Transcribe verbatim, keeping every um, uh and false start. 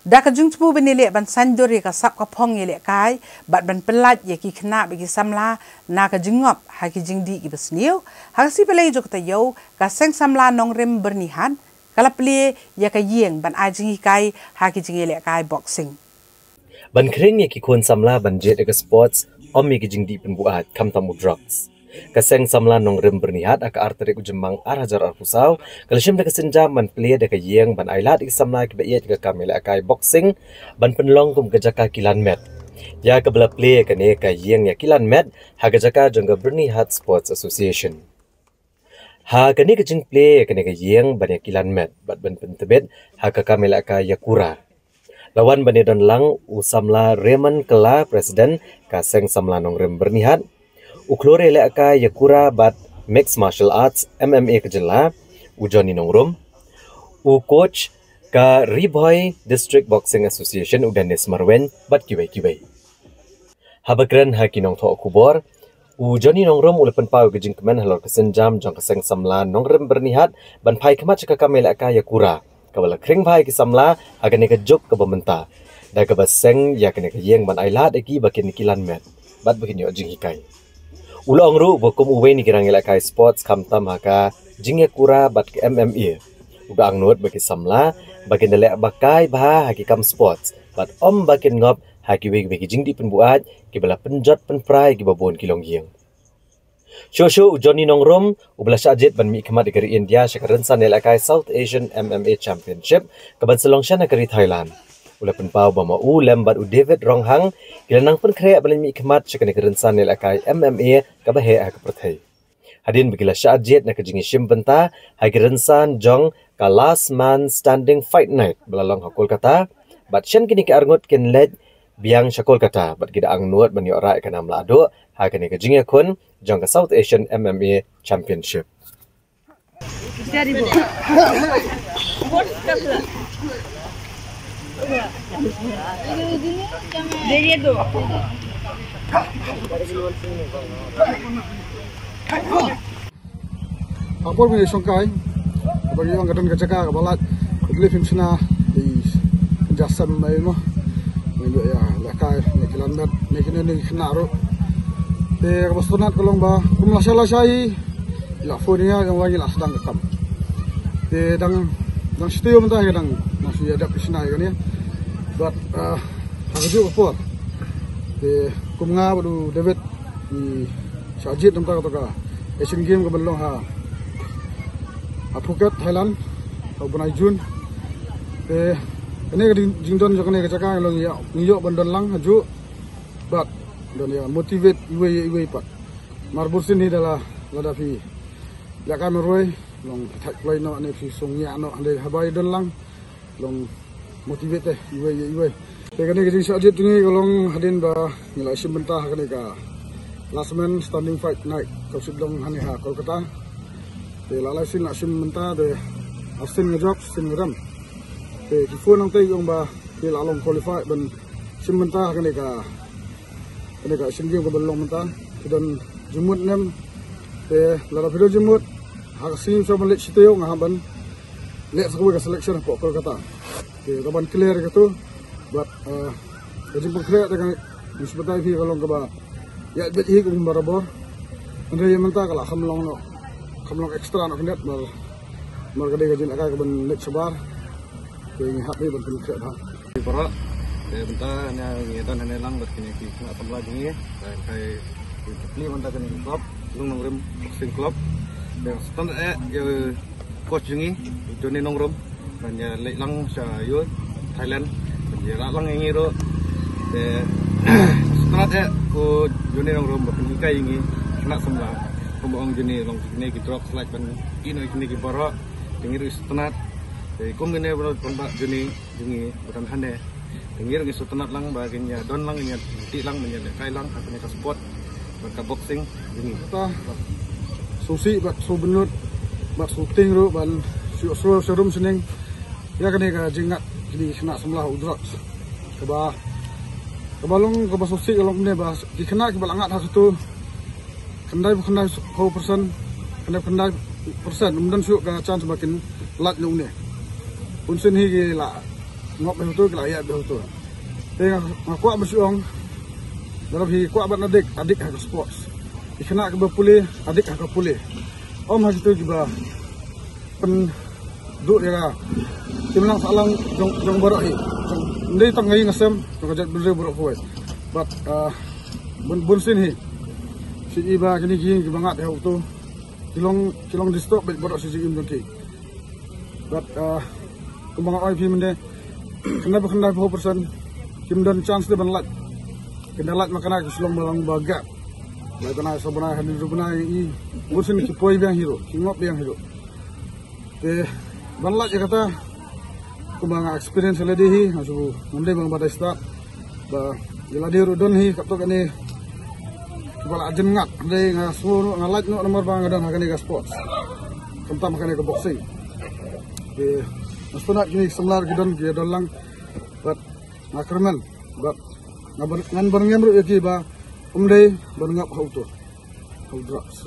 Da ka jingthmu ban ïaleh ban saiñdur ïa ka sap ka phong ïalehkai bad ban pyllait ïa ki khynnah bad ki samla na ka jingngop ha ki jingdih kiba sniew, ha ka sngi Palei jong ka taïew, ka Seng Samla Nongrim Byrnihat ka la plie ïa ka ïing ban ai jinghikai ha ki jingïalehkai boxing. Ban khring ïa ki khun samla ban jied ïa ka sports, ym ïa ki jingdih pynbuaid, khamtam u drugs. Ka Seng Samla Nongrim Byrnihat ha ka ar tarik u Jymmang ar hajar arphew saw ka la shim da ka sienjam ban plie da ka ïing ban ailad ïa ki samla kiba ïeit ïa ka kam ïalehkai boxing ban pynlong kum ka jaka kilan met. Ïa kaba la plie kane ka ïing ïa kilan met ha ka jaka jong ka Byrnihat Sports Association. Ha kane ka jingplie ïa kane ka ïing ban ïa kilan met bad ban pyntbit ha ka kam ïalehkai ïakura, la wan ban ïadon lang u samla Raymond Kylla, President ka Seng Samla Nongrim Byrnihat, u khlur ïalehkai ïakura bad Mixed Martial Arts, M M A ka jylla, u Johnny Nongrum, u coach ka Ri Bhoi District Boxing Association, u Dennis Marwein, bad kiwei kiwei. Haba kren ha ki nongthoh khubor, u Johnny Nongrum u la pynpaw ïa ka jingkmen halor ka sienjam jong ka Seng Samla Nongrim Byrnihat ban phai khmat sha ka kam ïalehkai ïakura kaba la khring bha ïa ki samla ha kane ka juk kaba mynta, da kaba seng ïa kane ka ïing ban ailad ïa ki ba kin kilan met bad ba kin ïoh jinghikai. U la ong ruh ba kum uwei na ki rangïalehkai sports khamtam ha ka jingïakura bad ka M M A, u da angnud ba ki samla ba kin da leh ba kai bha ha ki kam sports bad ym ba kin ngop ha kiwei kiwei ki jingdih pynbuaid kiba la pynjot pynpra ïa kiba bun ki longïing. Shuh shuh u Johnny Nongrum uba la shah jied ban mihkhmat ïa ka ri India sha ka rynsan ïalehkai South Asian M M A Championship kaban sa long sha na ka ri Thailand, u la pynpaw ba ma u lem bad u David Ronghang ki la nang pynkhreh ban leit mihkhmat sha kane ka rynsan ïalehkai M M A kaba heh ha ka pyrthei. Hadien ba ki la shah jied na ka jingïashim bynta ha ki rynsan jong ka Last Man Standing Fight Night ba la long ha Kolkata, bad shen kine ki arngut kin leit biang sha Kolkata bad ki da angnud ban ïoh rah ïa ka nam lahduh ha kane ka jingïakhun jong ka South Asian M M A Championship. Ha por ba ngi shongkai, ba ngi ong ka don ka jaka kaba lait, ka dei phim shna, i pynjah sem mai mo. Ngi ïa lehkai ne ki lan met ne kine ne ki khynnah ruh. Te kaba sngewtynnat ka long ba kum lashai lashai la phone ïa nga, ka ong ba ngi la sdang ka kam. Te dang, dang shu tip mynta, dang, dang shu ïa dep shna ïa kane. Bad, ah, ha kajuh ka por, te kum nga bad u David ngi shah jied na ka bynta kata ka Asian Game kaban long ha, ha Phuket, Thailand, ha u bnai June. Te kane ka jing, jingdon jong kane ka jaka ngi long ïa, ngi ïoh ban don lang hajuh bad don ïa motivate iwei ïa iwei pat. Mar bunsien hi da la, lada phi lehkai marwei, long phi thait kloi noh ne phi sngewsih noh, hynrei haba ïa don lang long motivate te iwei ïa iwei. Te kane ka jingshah jied jong ngi ka long hadien ba ngi la shim bynta ha kane ka Last Man Standing Fight Night kaba shu long hangne ha Kolkata. Te la lai sien la shim bynta, te ar sien nga jop, sien nga rem. Te ki phone nangta ki ong ba phi la long qualify ban shim bynta ha kane ka, kane ka Asian Game kaban long mynta. Phi don jingmut ne em? Te lada phi don jingmut, ha ka sngi shuwa ban leit shi taïew nga hap ban leh sa kawei ka selection hapoh Kolkata. Te da ban clear ïa kato bad, eh, ka jingpynkhreh te ka, ngi shu batai phi, ka long kaba ïaid beit hi kum barabor. Hynrei mynta ka la kham long noh, kham long extra noh khyndiat, mar, mar ka dei ka jingïalehkai kaban leit shabar. Te ngi hap hi ban pynkhreh bha. Ki baroh, te mynta ngi, ngi don hangne lang bad kine ki khynnah samla jong ngi. Te kai ki plie mynta kane ka club, Lung Nongrim Boxing Club. Te sngewtynnat eh ïa u coach jong ngi, Johnny Nongrum, ban ïa leit lang sha ïa u Thailand ban ïa rah lang ïa ngi ruh. Te sngewtynnat eh u Johnny Nongrum ba pynhikai ïa ngi khynnah samla. Kumba ong Johnny, long kine ki drugs, lait ban ïehnoh ïa kine ki baroh. Te ngi ruh sngewtynnat. Te kum kine baroh, kumba Johnny jong ngi ba don hangne. Te ngi ruh ngi sngewtynnat lang ba kin ïa don lang, kin ïa tih lang, kin ïa lehkai lang ha kane ka sport bad ka boxing jong ngi. Kata sngewsih bad sngewbynnud bad sngewtieng ruh ban shu ïohsngew sharum shaneng ïa kane ka jingngat kine ki khynnah samla u drugs. Kaba, kaba long kaba sngewsih ka long kumne ba ki khynnah kiba la ngat ha kato, khyndai phew khyndai percent, khyndai phew khyndai percent ym don shuh ka chance ba kin lait na une. Bunsien hi ki la ngop bad uto ki la ïa bad uto. Te nga kwah ba shu ong, da lok hi kwah ban adik, adik ha ka sports. Ki khynnah kiba pule, adik ha ka pule. Ym ha kito kiba pynduh ïa ka imlang sahlang jong baroh hi. Ym dei tang nga ïing nga sem jong ka jaitbynriew baroh kawei. Bad bun, bunsien hi shu i ba kine ki ïing kiba ngat ha uto ki long, ki long disturb bad baroh shi jingim jong ki. Bad kumba nga ong ïa phi mynne, khyndai ba khyndai phew percent kim don chance de ban lait. Khyndai lait ma kane ki shlong ba long ba gap. Lai bnai, saw bnai, hadien ruh bnai, i bunsien ki poi biang hi ruh, ki ngop biang hi ruh. Te ban lait ïa kata, kumba nga experience lade hi, nga shu ngam dei ba nga ba dei start. Ba ïa lade ruh don hi katto katne ba la jan ngat, dei nga shu nga lait noh namar ba nga don ha kane ka sports. Khamtam ha kane ka boxing. Te nga sngewtynnat kine ki samla ki don, ki don lang. Bad nga kyrmen, bad nga ban, ngan ban ngem ruh ïa ki ba ym dei ban ngop ha uto, ha u drugs.